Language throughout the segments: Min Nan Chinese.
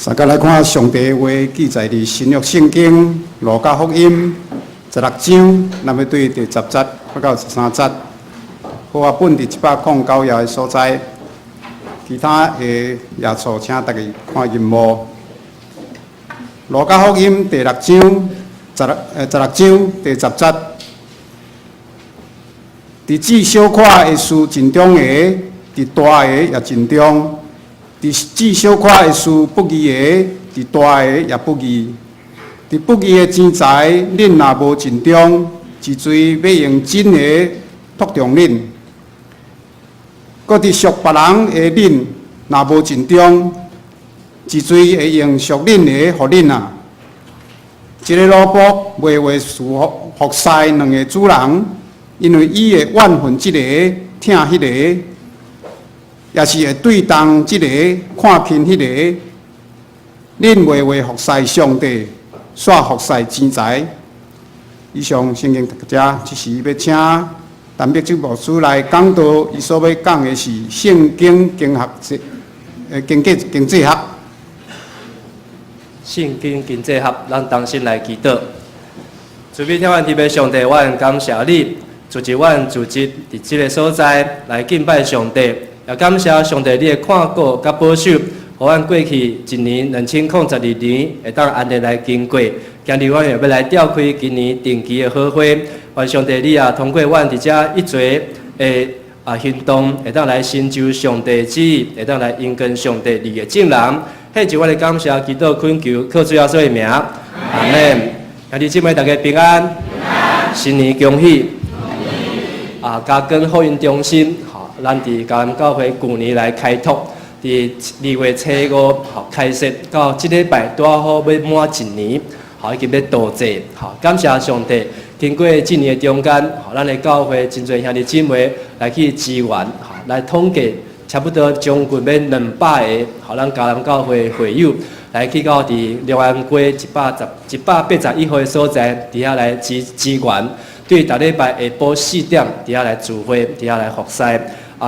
大家來看上帝的話記載佇新約聖經路加福音十六章，咱欲對第十節看到十三節。和合本佇109頁的所在，其他的頁數請大家看螢幕。路加福音第六章十六章第十節，佇至小可的事盡忠的，佇大的也盡忠；佇至小可的事不義的，佇大的也不義。佇不義的錢財，恁若無盡忠，是誰欲用真的託重恁？閣佇屬別人的恁若無盡忠，是誰會用屬恁的予恁啊？一个奴僕袂話事服侍兩个主人，因為伊會怨恨這个，疼彼个，抑是會對重這个，看輕彼个。恁袂話服侍上帝，煞服侍錢財。以上聖經讀這，這時欲請陳碧珠牧師來講道，伊所欲講的是聖經經學經濟學。聖經經濟學，咱同心來祈禱。慈悲天父的上帝，我感謝你，組織阮組織佇這个所在來敬拜上帝，也感謝上帝你的看顧佮保守，予阮過去一年2022年會當安然來經過。今日阮欲來召開今年定期的好會，願上帝你也通過阮佇遮一齊的行動，會當來成就上帝旨意，會當來榮光上帝你的眾人。獻上阮的感謝，祈禱懇求，靠主耶穌的名，阿門。兄弟姊妹，大家平安，新年恭喜。嘉根福音中心，吼，咱佇嘉南教會舊年來開拓，佇2月初5吼開設，到這禮拜拄好欲滿一年，吼，已經欲度祭，吼，感謝上帝。經過這年的中間，吼，咱的教會真濟兄弟姊妹來去支援，吼，來統計差不多將近欲200個，吼，咱嘉南教會會友來去到佇龍安街181號的所在，佇遐來支援。對逐禮拜下晡4點，佇遐來聚會，佇遐來服侍。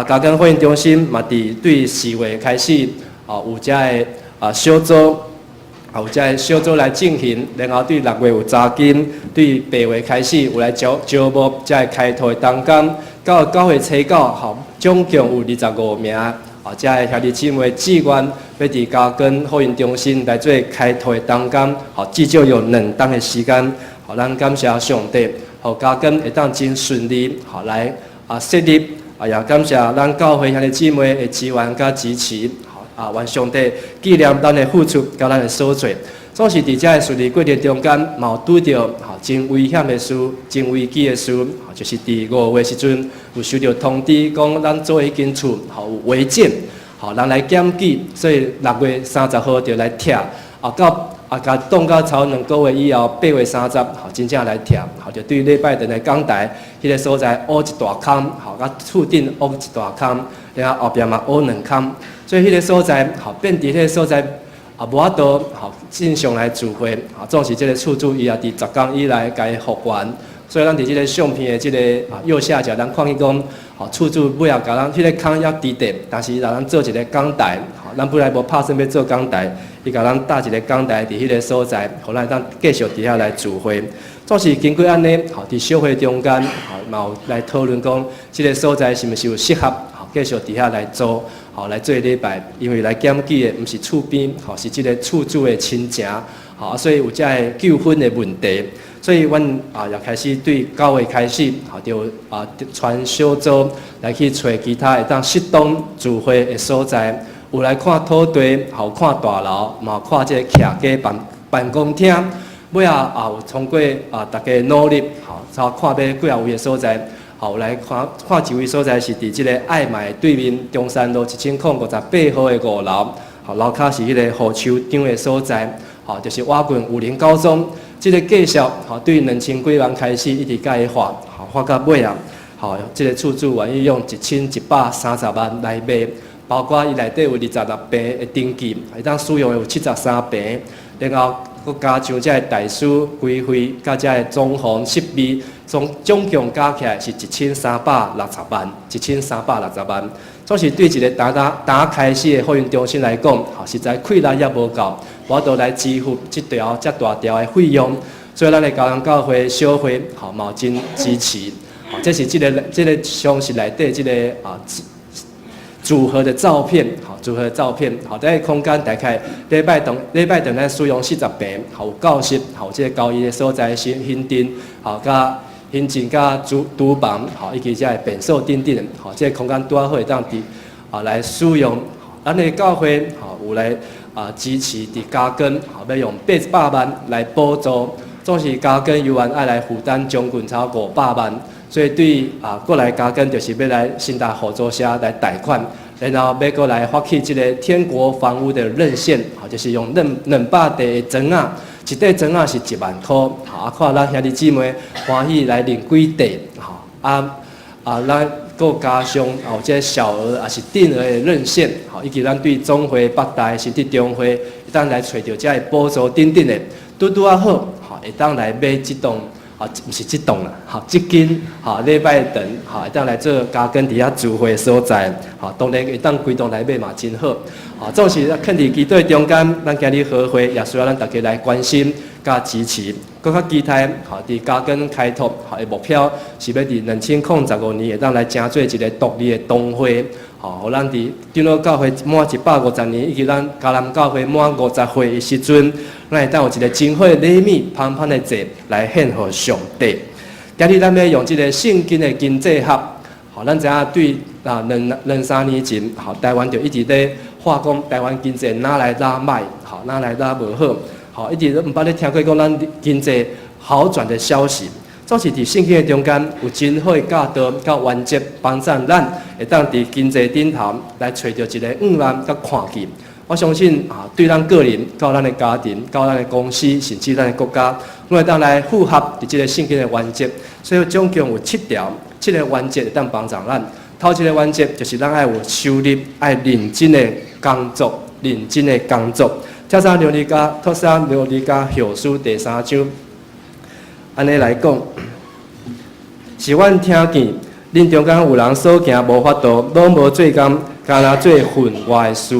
嘉根福音中心嘛，佇對4月開始，有遮个小組，有遮个小組來進行，然後對6月有查經，對8月開始有來招募遮个開拓的同工，到9月初9，吼，總共有25名，遮个兄弟姊妹志願欲佇嘉根福音中心來做開拓的同工，吼，至少有2冬的時間，吼，咱感謝上帝，予嘉根會當真順利，吼來設立，也感謝咱教會兄弟姊妹的支援佮支持，吼願上帝紀念咱的付出佮咱的所做。總是佇遮个順利過程中間，嘛有拄著吼真危險的事，真危機的事，吼就是佇5月時陣有收著通知，講咱租彼間厝吼有違建，吼人來檢舉，所以6月30號就來拆，到共擋到超2個月以後，8月30，吼真正來拆，吼就對禮拜堂的講台彼个所在挖一大空，吼佮厝頂挖一大空，然後後壁嘛挖兩空，所以彼个所在，吼變佇彼个所在無法度吼正常來聚會，吼總是這个厝主伊也佇10工以內共伊復原，所以咱佇這个相片的這个右下角，咱看見講，吼厝主尾仔共咱彼个空猶佇咧，但是伊共咱做一个講台，吼咱本來無拍算欲做講台，伊共咱搭一个講台佇彼个所在，予咱會當繼續佇遐來聚會。總是經過按呢，吼佇小會中間，吼嘛有來討論講，這个所在是毋是有適合，吼繼續佇遐來租，吼來做禮拜，因為來檢舉的毋是厝邊，吼是這个厝主的親情，吼所以有遮个糾紛的問題。所以阮也開始對9月開始，吼就傳小組來去揣其他會當適當聚會的所在，有來看土地，有看大樓，嘛有看這个徛家辦公廳。尾仔也有通過大家努力，吼，才看欲幾仔位的所在，吼，來看看一位所在是佇這个愛麥對面中山路1058號的五樓，吼，樓跤是彼个護樹場的所在，吼，就是倚近武陵高中。這个介紹，吼，對2000幾萬開始一直共伊畫，吼，畫到尾仔，吼，這个厝主願意用1130萬來賣，包括伊內底有26坪的登記，會當使用的有73坪，然後閣加上遮个代書規費，佮遮个裝潢設備，總總共加起來是1360萬，1360萬。總是對一个剛剛剛開始的福音中心來講，吼，實在氣力也無夠，無法度來支付這條遮大條的費用。所以咱的迦南教會小會，吼，嘛真支持。吼，這是這個箱室內底這个組合的照片，好，組合的照片，好，這个空間大概禮拜堂咱使用40坪，好，有教室，好，這个交易的所在是行政，好，佮行政佮廚房，好，以及這个便所等等，好，這个空間拄仔好會當佇來使用。咱的教會，好，有來支持佇嘉根，好，欲用800萬來補助，總是嘉根猶原愛來負擔將近超過500萬。所以對過來嘉根就是欲來信達合作社來貸款，然後欲閣來發起這个天國房屋的認線，好，就是用200塊的磚仔，一塊磚仔是1萬箍，好，看咱兄弟姊妹歡喜來認幾塊，好，咱閣加上有這个小額抑是定額的認線，好，以及咱對總會北大甚至中會，會當來揣著這个補助等等的，拄拄仔好，好，會當來買這棟。毋是這棟啦，好，這間禮拜堂，好，會當來做嘉根佇遐聚會所在，好，當然會當規棟來買嘛真好，好，總是囥佇基督中間，咱今日合會也需要咱大家來關心佮支持，閣較期待，好，佇嘉根開拓，好的目標是欲佇2015年會當來成做一个獨立的堂會，好，予咱佇長老教會滿150年，以及咱迦南教會滿50歲的時陣，咱會當有一个真好的禮物，芳芳的祭來獻予上帝。今日咱欲用這个聖經的經濟學，好，咱知影對兩三年前，好，台灣就一直咧話講台灣經濟哪來哪䆀，好，哪來哪無好，好，一直都毋捌咧聽過講咱經濟好轉的消息。總是佇聖經的中間有真好的教導佮原則，幫助咱會當佇經濟頂頭來揣著一个向望佮看見。我相信對咱個人、到咱的家庭、到咱的公司，甚至咱的國家，攏會當來符合佇這个聖經的原則。所以總共有七條，七个原則會當幫助咱。頭一个原則就是咱愛有收入，愛認真的工作，認真的工作。帖撒羅尼迦後書第三章，按呢來講，是阮聽見恁中間有人所行無法度，攏無做工，干焦做份外的事。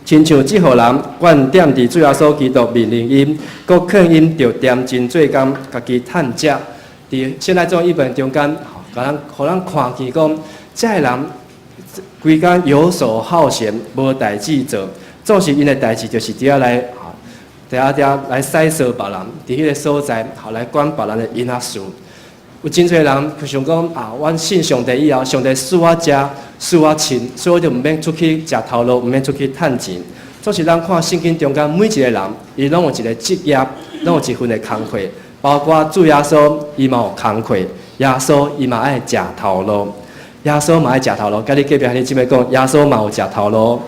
親像這號人，阮踮佇主耶穌基督命令𪜶，閣勸𪜶著恬真做工，家己趁食。佇現在這種譯本中間，予咱看見講，這个人規工遊手好閒，無代誌做，總是𪜶的代誌就是佇遐來，佇遐來使唆別人，佇彼个所在，好來管別人的閒仔事。有真濟人佢想講啊，阮信上帝以後，上帝賜我食，賜我穿，所以我就毋免出去食頭路，毋免出去趁錢。總是咱看聖經中間每一个人，伊攏有一个職業，攏有一份的工課，包括主耶穌，伊嘛有工課。耶穌伊嘛愛食頭路，耶穌嘛愛食頭路。佮你隔壁兄弟姊妹講，耶穌嘛有食頭路。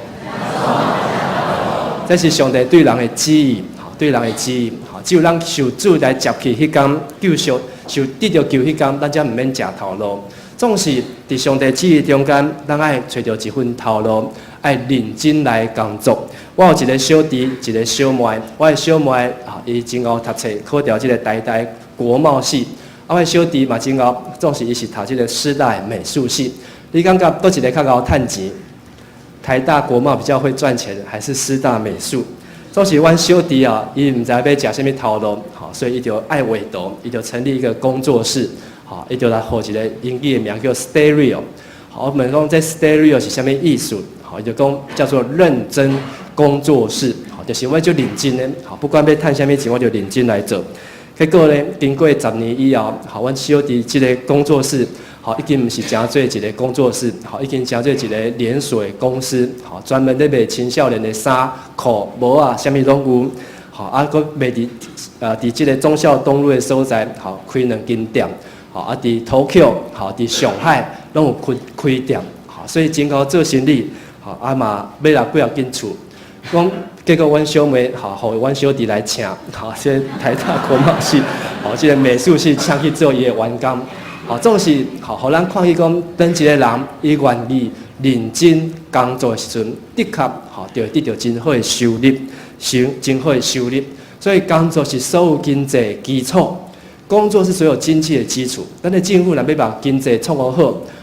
這是上帝對人的旨意，對人的旨意。只有咱受主來接去彼工救贖，受得著救彼工，咱才毋免食頭路。總是佇上帝旨意中間，咱愛揣著一份頭路，愛認真來工作。我有一个小弟，一个小妹。我的小妹伊真𠢕讀冊，考著這个台大國貿系。我的小弟嘛真𠢕，總是伊是讀這个師大美術系。你感覺佗一个較𠢕趁錢？台大國貿比較會賺錢，還是師大美術？總是阮小弟啊，伊毋知欲食啥物頭路，好，所以伊就愛畫圖，伊就成立一個工作室，好，伊就來予一个英語的名叫 Stereo。好，我問講這 Stereo 是啥物意思？好，伊就講叫做認真工作室，好，就是我足認真的，好，不管欲趁啥物錢，我就認真來做。結果呢，經過10年以後，好，阮小弟這个工作室，好，已經毋是成做一个工作室，好，已經成做一个連鎖公司，好，專門咧賣青少年的衫褲、帽仔，啥物攏有，好，閣賣佇這个忠孝東路的所在，好，開兩間店，好，佇 Tokyo，好，佇上海攏有開店，好，所以真𠢕做生意，好，嘛買了幾仔間厝，講結果阮小妹，好，予阮小弟來請，好，這个台大國貿系，好，這个美術系請去做伊的員工。好，總是好，予咱看見講，當一个人伊願意認真工作的時陣，的確好，就會得著真好的收入，收真好的收入。所以工作是所有經濟的基礎，工作是所有經濟的基礎。咱的政府若欲把經濟創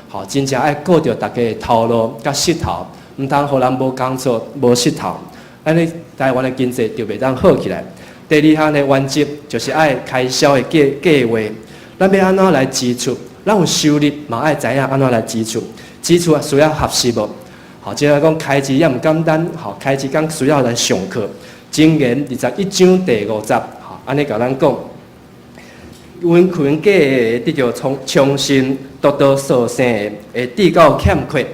好，吼，真正愛顧著大家的頭路佮膝頭，毋通予人無工作、無膝頭，按呢台灣的經濟就袂當好起來。第二項的原則就是愛開銷的計劃，咱欲按怎來支出？咱有收入嘛愛知影按怎來支出，支出需要合適無？吼，這個講開支也毋簡單，吼，開支講需要來上課。箴言21章第5節，吼，按呢共咱講，殷勤計的得著充實，獨獨所生的會致到欠缺。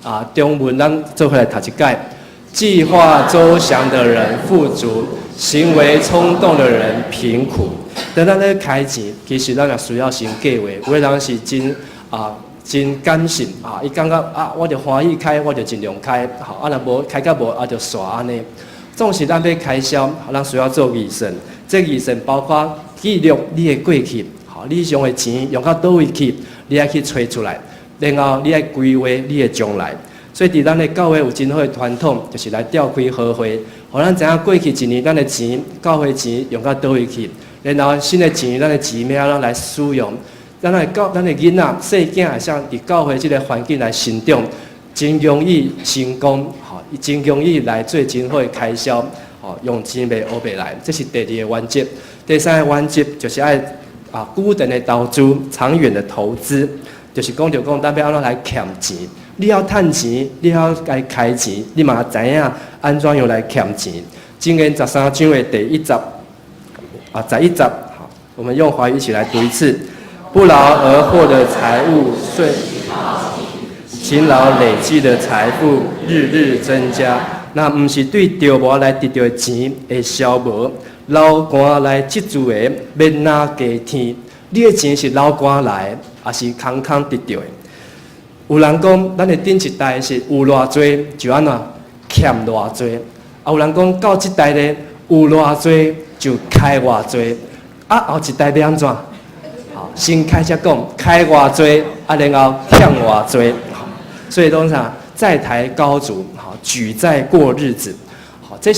啊，中文咱做伙來讀一擺。計劃周詳的人富足，行為衝動的人貧苦。當咱咧開錢，其實咱也需要先計劃。有的人是真感性啊，伊感覺啊，我就歡喜開，我就盡量開，吼，啊若無開甲無，啊就煞按呢。總是咱欲開銷，咱需要做預算。這預算包括記錄你的過去，吼，你用的錢用到佗位去，你愛去揣出來，然後你愛規劃你的將來。所以，佇咱的教會有真好的傳統，就是來召開好會，予咱知影過去一年咱的錢，教會錢用到佗位去，然後新的錢，咱的錢欲按怎來使用，咱的囡仔細囝會使佇教會這个環境來成長，真容易成功，吼，真容易來做真好的開銷，吼，用錢袂烏白來，這是第二个原則。第三个原則就是愛久長的投資，長遠的投資，就是講著講，咱欲按怎來儉錢。你曉趁錢，你曉來開錢，你嘛知影按怎樣來儉錢。箴言13章的第一節，啊，11節，好，我們用華語一起來讀一次：不勞而獲的財物，雖勤勞累積的財富，日日增加。若毋是對著無來得著的錢會消無，流汗來積聚的，欲若加添。你的錢是流汗來，抑是空空得著的？有人講，咱的頂一代是有偌濟就按怎欠偌濟，啊有人講到這代咧有偌濟就開偌濟，啊後一代欲按怎？好，先開始講開偌濟，啊然後欠偌濟，所以講啥？債台高築，吼，舉債過日子，好，這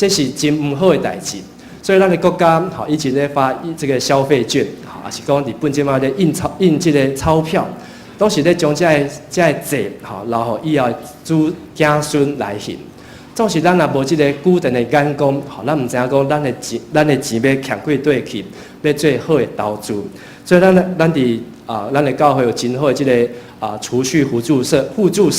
是真毋好的代誌。所以咱的國家，吼，以前咧發這個消費券，吼，抑是講日本這擺咧印這個鈔票，都是咧將這个債，吼，留予以後子子孫來還。總是咱若無這个久長的眼光，吼，咱毋知影講咱的錢欲徛過佗去，欲做好的投資。所以咱的教會有真好的這个儲蓄互助社，互助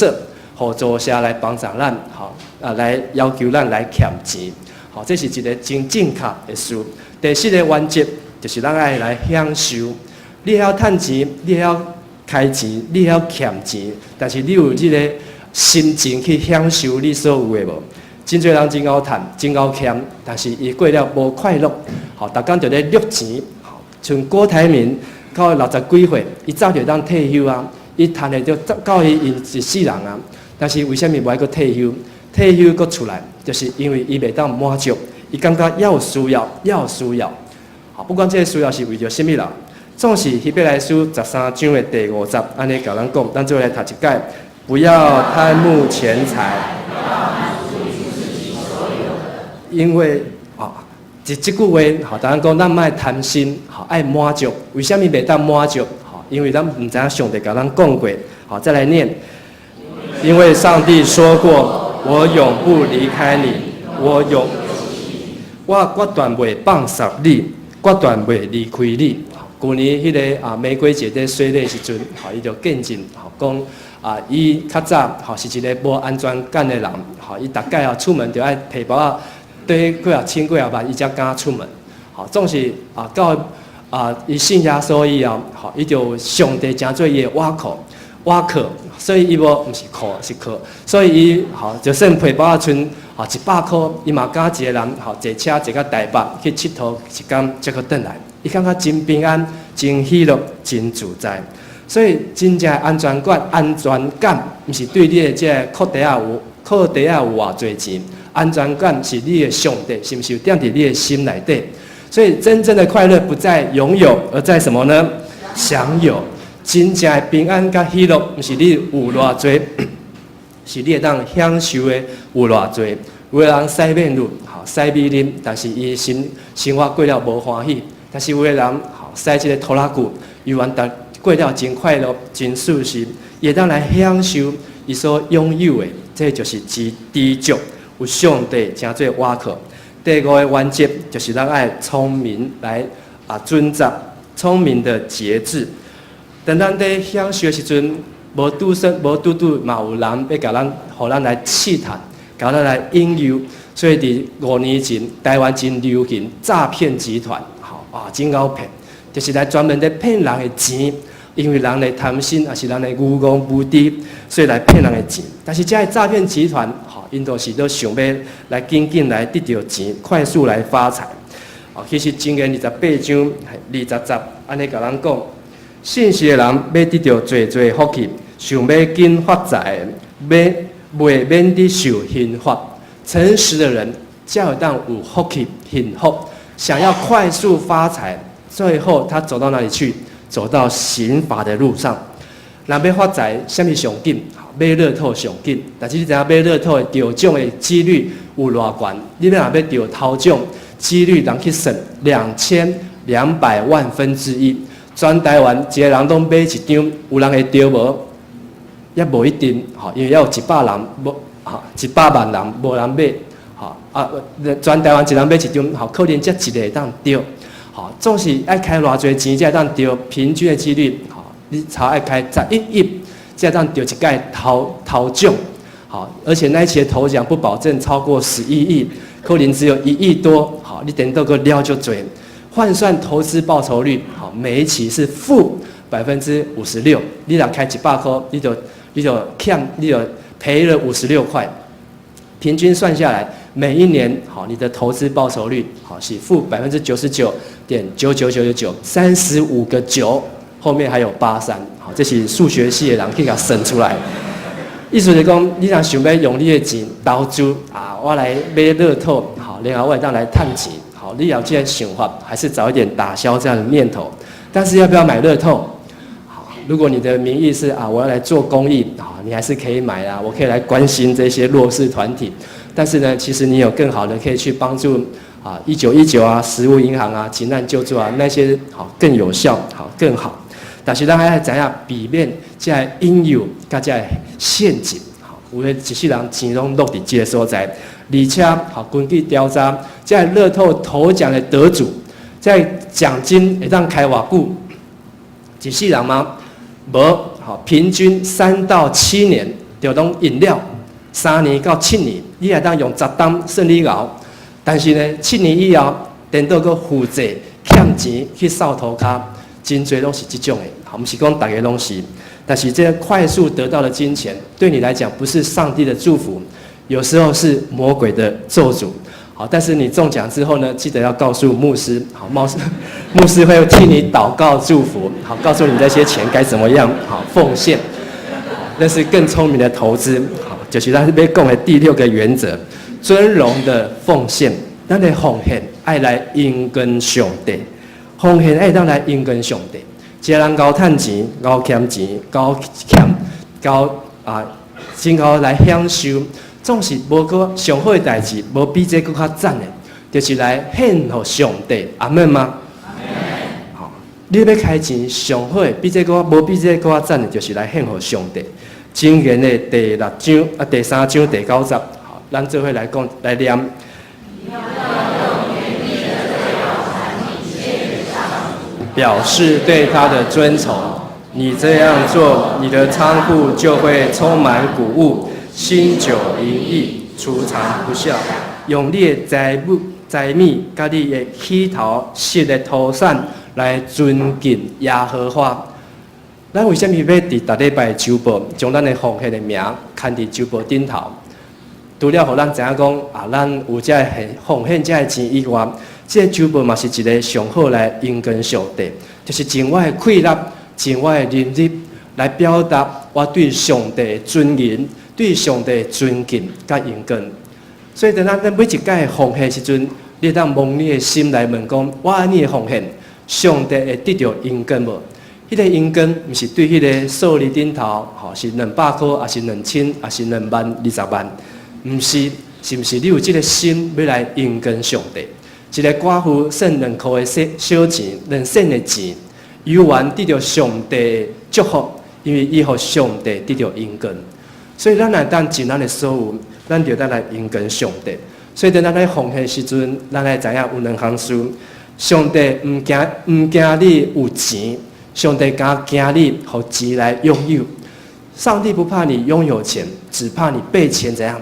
社來幫助咱，吼來要求咱來儉錢，吼，這是一个真正確的事。第四个原則就是咱愛來享受。你曉趁錢，你曉開錢，你曉儉錢，但是你有這个心情去享受你所有的無？真濟人真𠢕趁，真𠢕儉，但是伊過了無快樂，吼，逐工就咧掠錢，吼，像郭台銘到60幾歲，伊早就會當退休啊，伊趁的就夠伊用一世人啊。但是為啥物無愛閣退休？退休閣出來，就是因為伊袂當滿足，伊感覺猶有需要，猶有需要。好，不管這个需要是為著啥物啦，總是希伯來書13章的第5節，按呢共咱講，咱做伙來讀一擺，不要貪慕錢財，因為啊，這句話，吼，當咱講咱莫貪心，吼，愛滿足。為啥物袂當滿足？吼，因為咱毋知影上帝共咱講過。好，再來念。因為上帝說過：我永不離開你，我決斷袂放捨你，決斷袂離開你。舊年彼个玫瑰姐佇洗禮時陣，吼，伊就見證，吼，講啊，伊較早吼是一个無安全感的人，吼，伊逐擺啊出門就愛提包仔，綴幾仔千幾仔萬，伊才敢出門。吼，總是啊到伊信耶穌以後，吼，伊就上帝成做伊的倚靠，倚靠，所以伊無毋是靠是靠，所以伊吼就算皮包仔賰吼100箍，伊嘛敢一个人吼坐車坐到台北去𨑨迌一工，才閣轉來。伊感覺真平安、真喜樂、真自在。所以真正的安全感，毋是對你的這个褲袋仔有偌濟錢，安全感是你的上帝是毋是有踮佇你的心內底。所以真正的快樂不在擁有，而在什麼呢？享有。真正的平安佮喜樂，毋是你有偌濟，是你會當享受的有偌濟。有的人洗面乳，吼洗美奶，但是伊生活過了無歡喜；但是有的人吼洗這个拖拉庫，猶原逐過了真快樂、真舒適，會當來享受伊所擁有的，這就是知知足，有上帝成做倚靠。第五个原則就是咱愛聰明來準則，聰明的節制。當咱佇享受的時陣，無拄算無拄拄嘛有人欲共咱，予咱來試探，共咱來引誘。所以佇5年前，台灣真流行詐騙集團，吼啊，真𠢕騙，就是來專門咧騙人的錢。因為人的貪心，抑是人的愚戇無知，所以來騙人的錢。但是這个詐騙集團，吼，𪜶都是都想欲來緊緊來得著錢，快速來發財。哦，其實箴言28章20節，按呢共咱講，信實的人欲得著濟濟福氣，想欲緊發財的，欲袂免得受刑罰。誠實的人才會當有福氣、幸福。想要快速發財，最後他走到哪裡去？走到刑罰的路上。人欲發財，啥物上緊？買樂透上緊。但是你知影買樂透的著獎的幾率有偌懸？你欲若欲著頭獎，幾率人去算2200萬分之一。全台灣一个人攏買一張，有人會著無？也無一定，吼，因為猶有100人無，吼，100萬人無人買，吼啊，全台灣一人買一張，吼，可能才一個會當著。吼，總是愛開偌濟錢才會當著，平均的幾率，吼，你差愛開11億才會當著一擺頭頭獎，好，而且那一期的頭獎不保證超過11億，可能只有1億多，好，你等到閣了足濟，換算投資報酬率，好，每一期是負56%，你若開100塊，你就欠，你就賠了56塊，平均算下來，每一年，好，你的投資報酬率，好，是負99.99999，35個9，後面還有83，好，這是數學系的人去共算出來。意思是講，你若想欲用你的錢投資啊，我來買樂透，好，然後我會當來趁錢，好，你有這個想法，還是早一點打消這樣的念頭。但是要不要買樂透？好，如果你的名義是啊，我要來做公益，啊，你還是可以買啊，我可以來關心這些弱勢團體。但是呢，其實你有更好的可以去幫助啊，1919啊，食物銀行啊，急難救助啊，那些好更有效，好更好。但是咱還愛知影避免這个引誘佮這个陷阱，好，有的一世人錢攏落佇這个所在，而且好根據調查，這个樂透頭獎的得主，這个獎金會當開偌久？一世人嗎？無，好，平均3到7年就攏用了，3年到7年，你會當用10冬算你𠢕，但是呢，七年以後，顛倒閣負債欠錢去掃塗跤。真濟攏是這種的，好，毋是講逐个攏是，但是這個快速得到的金錢，對你來講不是上帝的祝福，有時候是魔鬼的咒詛。好，但是你中獎之後呢，記得要告訴牧師，好，牧師會替你禱告祝福，好，告訴你這些錢該怎麼樣，好，奉獻，那是更聰明的投資。好，就是咱欲講的第六個原則，尊榮的奉獻，咱的奉獻愛來榮光上帝。奉獻愛當來榮光上帝，一个人𠢕趁錢、𠢕儉錢、𠢕儉、𠢕啊，真𠢕來享受，總是無閣上好的代誌，無比這閣較讚的，就是來獻予上帝。阿們嗎？好，你欲開錢上好的，比這閣無比這閣較讚的，就是來獻予上帝。箴言的第六章啊，第三章第九節，好，咱做伙來講來念。你要用田地的最好產品獻給上主，表示對他的尊崇。你這樣做，你的倉庫就會充滿穀物，新酒盈溢，儲藏不下。用你的財物、財物，佮你的起頭熟的土產來尊敬耶和華。咱為啥物欲佇逐禮拜週報將咱的奉獻的名牽佇週報頂頭？除了予咱知影講啊，咱有這个奉獻這个錢以外，這個週報嘛是一個上好來榮光上帝，就是盡我的氣力、盡我的能力來表達我對上帝的尊嚴、對上帝的尊敬佮榮光。所以，當咱每一擺奉獻時陣，你會當摸你的心來問講：我按呢奉獻，上帝會得著榮光無？彼个榮光毋是對彼个數字頂頭，吼是200塊，抑是2000，抑是2萬、20萬？毋是，是毋是你有這个心欲來榮光上帝？一个寡婦算2箍的小小錢，2仙的錢，猶原得著上帝的祝福，因為伊予上帝得著榮光。所以咱若當盡咱的所有，咱就當來榮光上帝。所以當咱咧奉獻時陣，咱愛知影有兩項事：上帝毋驚毋驚你有錢，上帝敢驚你予錢來擁有。上帝不怕你擁有錢，只怕你被錢怎樣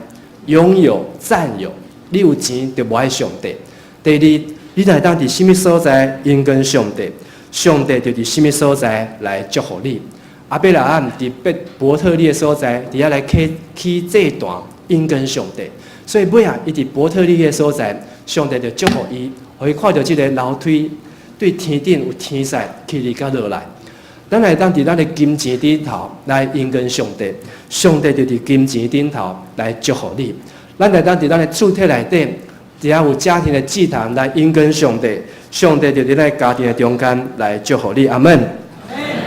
擁有佔有。你有錢就無愛上帝。第二，你若當佇啥物所在榮光上帝，上帝就佇啥物所在來祝福你。亞伯拉罕佇伯伯特利的所在，佇遐來起起祭壇，榮光上帝。所以尾仔，伊佇伯特利的所在，上帝就祝福伊，予伊看著這个樓梯對天頂有天使起來佮落來。咱會當佇咱的金錢頂頭來榮光上帝，上帝就佇金錢頂頭來祝福你。咱會當佇咱的厝體內底，佇遐有家庭的祭壇來榮光上帝，上帝就佇咱家庭的中間來祝福你。阿門。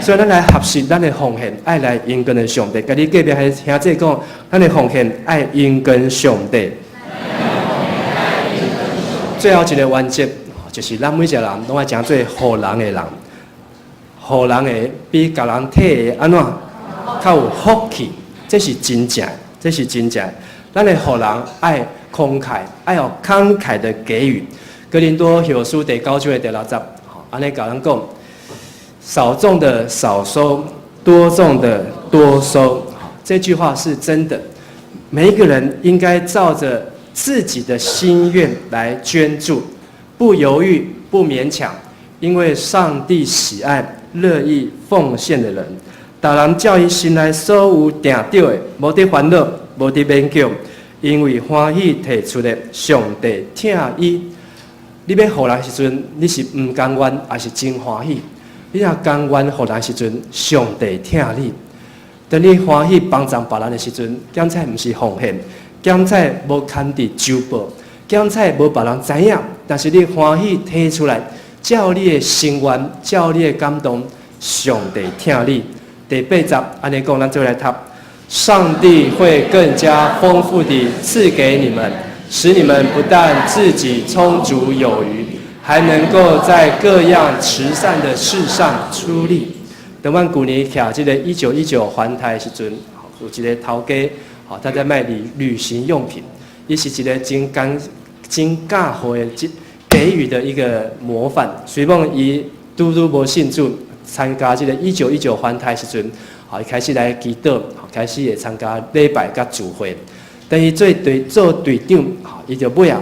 所以咱來學習咱的奉獻，愛來榮光的上帝。共你隔壁兄弟講，咱的奉獻愛榮光上帝。最後一個原則，就是咱每一個人攏愛成做予人的人，予人的比共人提的按怎較有福氣，這是真正，這是真正。咱的予人愛慷慨，愛予慷慨的給予。哥林多後書第九章的第六節，按呢共咱講。少種的少收，多種的多收。這句話是真的。每一個人應該照着自己的心願來捐助，不猶豫，不勉強，因為上帝喜愛樂意奉獻的人。逐人照伊心內所有定著的，無得煩惱，無得勉強，因為歡喜提出的，上帝疼伊。你欲予人時陣，你是毋甘願，抑是真歡喜？你若甘願予人時陣，上帝疼你。當你歡喜幫助別人的時陣，檢菜毋是奉獻，檢菜無牽佇周報，檢菜無別人知影，但是你歡喜提出來，照你的心願，照你的感動，上帝疼你。第八節按呢講，咱做伙來讀。上帝會更加豐富地賜給你們，使你們不但自己充足有餘，還能夠在各樣慈善的事上出力。當阮舊年徛這个1919環台時陣，有一個頭家，他在賣旅行用品，伊是一個真甘真教會的給予的一個模範。雖罔伊拄拄無信主，參加這个1919環台時陣，伊開始來祈禱，開始會參加禮拜佮聚會。當伊做隊做隊長，伊就尾仔，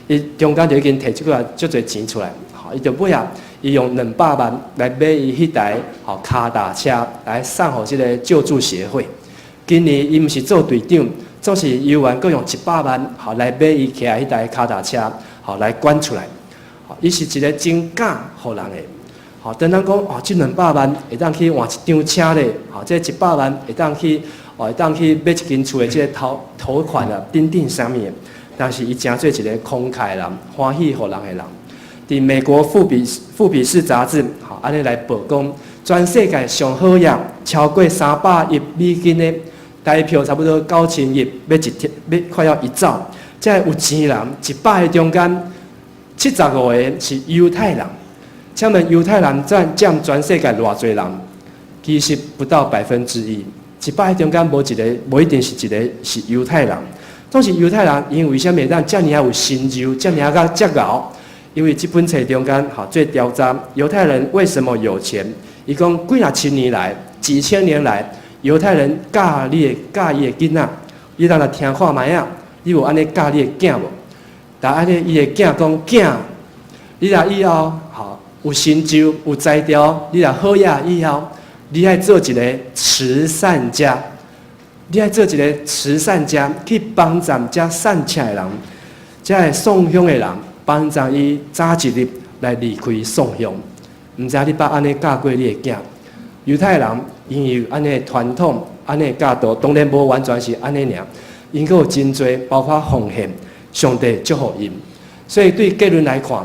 伊中間就已經提出來足濟錢出來，伊就尾仔，伊用200萬來買伊彼台跤踏車來送予這个救助協會。今年伊毋是做隊長，總是猶原閣用100萬來買伊騎彼台跤踏車，來捐出來。伊是一個真敢予人的。當咱講哦，這兩百萬會當去換一張車咧，這一百萬會當去哦，會當去買一間厝的這个頭款啊，等等啥物的。但是伊誠做一个慷慨人，歡喜予人的人。佇美國富比士雜誌，按呢來報講，全世界上好額超過300億美金的台票，差不多9000億，欲一兆，欲快要1兆。這有錢人100個中間，75個是猶太人。請問猶太人佔全世界偌濟人？其實不到1%。100個中間無一个，無一定是一个是猶太人。總是猶太人，𪜶為啥物會當遮爾仔有成就，遮爾仔遮𠢕？因為這本冊中間，做調查，猶太人為什麼有錢？伊講幾若千年來，幾千年來，猶太人教你的教伊的囡仔，你當來聽看覓仔，你有按呢教你的囝無？但按呢，伊的囝講囝，你若以後有成就、有才調，你若好額以後，你愛做一個慈善家，你愛做一個慈善家，去幫助遮散赤的人，遮會喪鄉的人，幫助伊早一日來離開喪鄉。毋知你捌按呢教過你的囝？猶太人𪜶有按呢傳統，按呢教導，當然無完全是按呢爾，𪜶閣有真濟，包括奉獻，上帝祝福𪜶。所以對結論來看，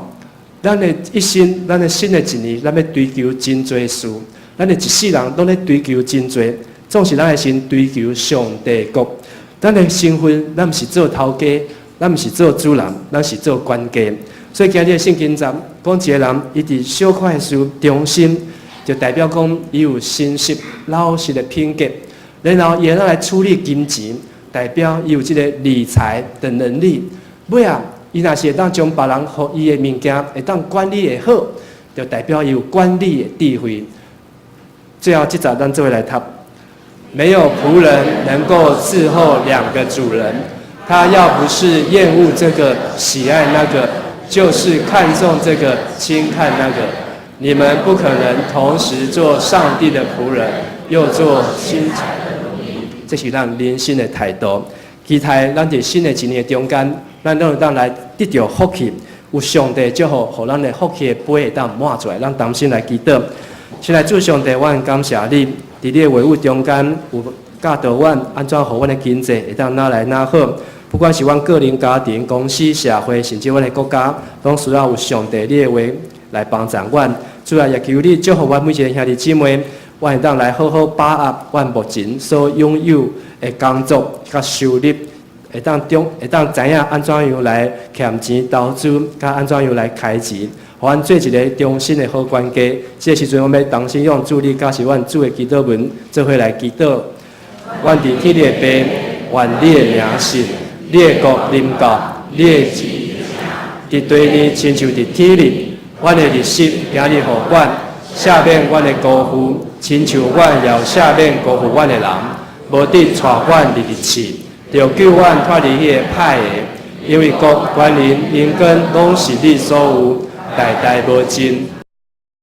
咱的一生，咱的新的一年，咱欲追求真濟事，咱的一世人攏咧追求真濟，總是咱愛先追求上帝國。咱的身份，咱毋是做頭家，咱毋是做主人，咱是做管家。所以今日聖經節講一個人，伊佇小可的事忠心，就代表講伊有誠實老實的品格。然後伊會當來處理金錢，代表伊有這個理財的能力。尾仔，伊若是會當將別人予伊的物件會當管理會好，就代表伊有管理的智慧。最後這節咱做伙來讀：沒有僕人能夠伺候兩個主人，他要不是厭惡這個，喜愛那個，就是看重這個，輕看那個。你們不可能同時做上帝的僕人，又做錢財的奴隸。這是咱人生的態度。期待咱佇新的一年的中間，咱攏會當來得著福氣，有上帝祝福，予咱的福氣的杯會當滿出來。咱同心來祈禱。親愛主上帝，我很感謝你，佇你的話語中間有教導阮按怎予阮的經濟會當愈來愈好。不管是阮個人、家庭、公司、社會，甚至阮的國家，攏需要有上帝你的話來幫助阮。主啊，也求你祝福阮每一个兄弟姊妹，阮會當來好好把握阮目前所擁有的工作佮收入，會當中會當知影按怎樣來儉錢投資，佮按怎樣來開錢，予阮做一个忠心的好管家。這个時陣，阮欲同心用主你教示阮主的祈禱文，做伙來祈禱。阮佇天的父，願你的名聖，你的國臨到，你的旨意佇地呢，親像佇天裡。阮的日食今日予阮，赦免阮的辜負，親像阮也有赦免辜負阮的人，無得帶阮入去試，著救阮脫離彼个歹的。因為國、權能、榮光攏是你所有，代代無盡。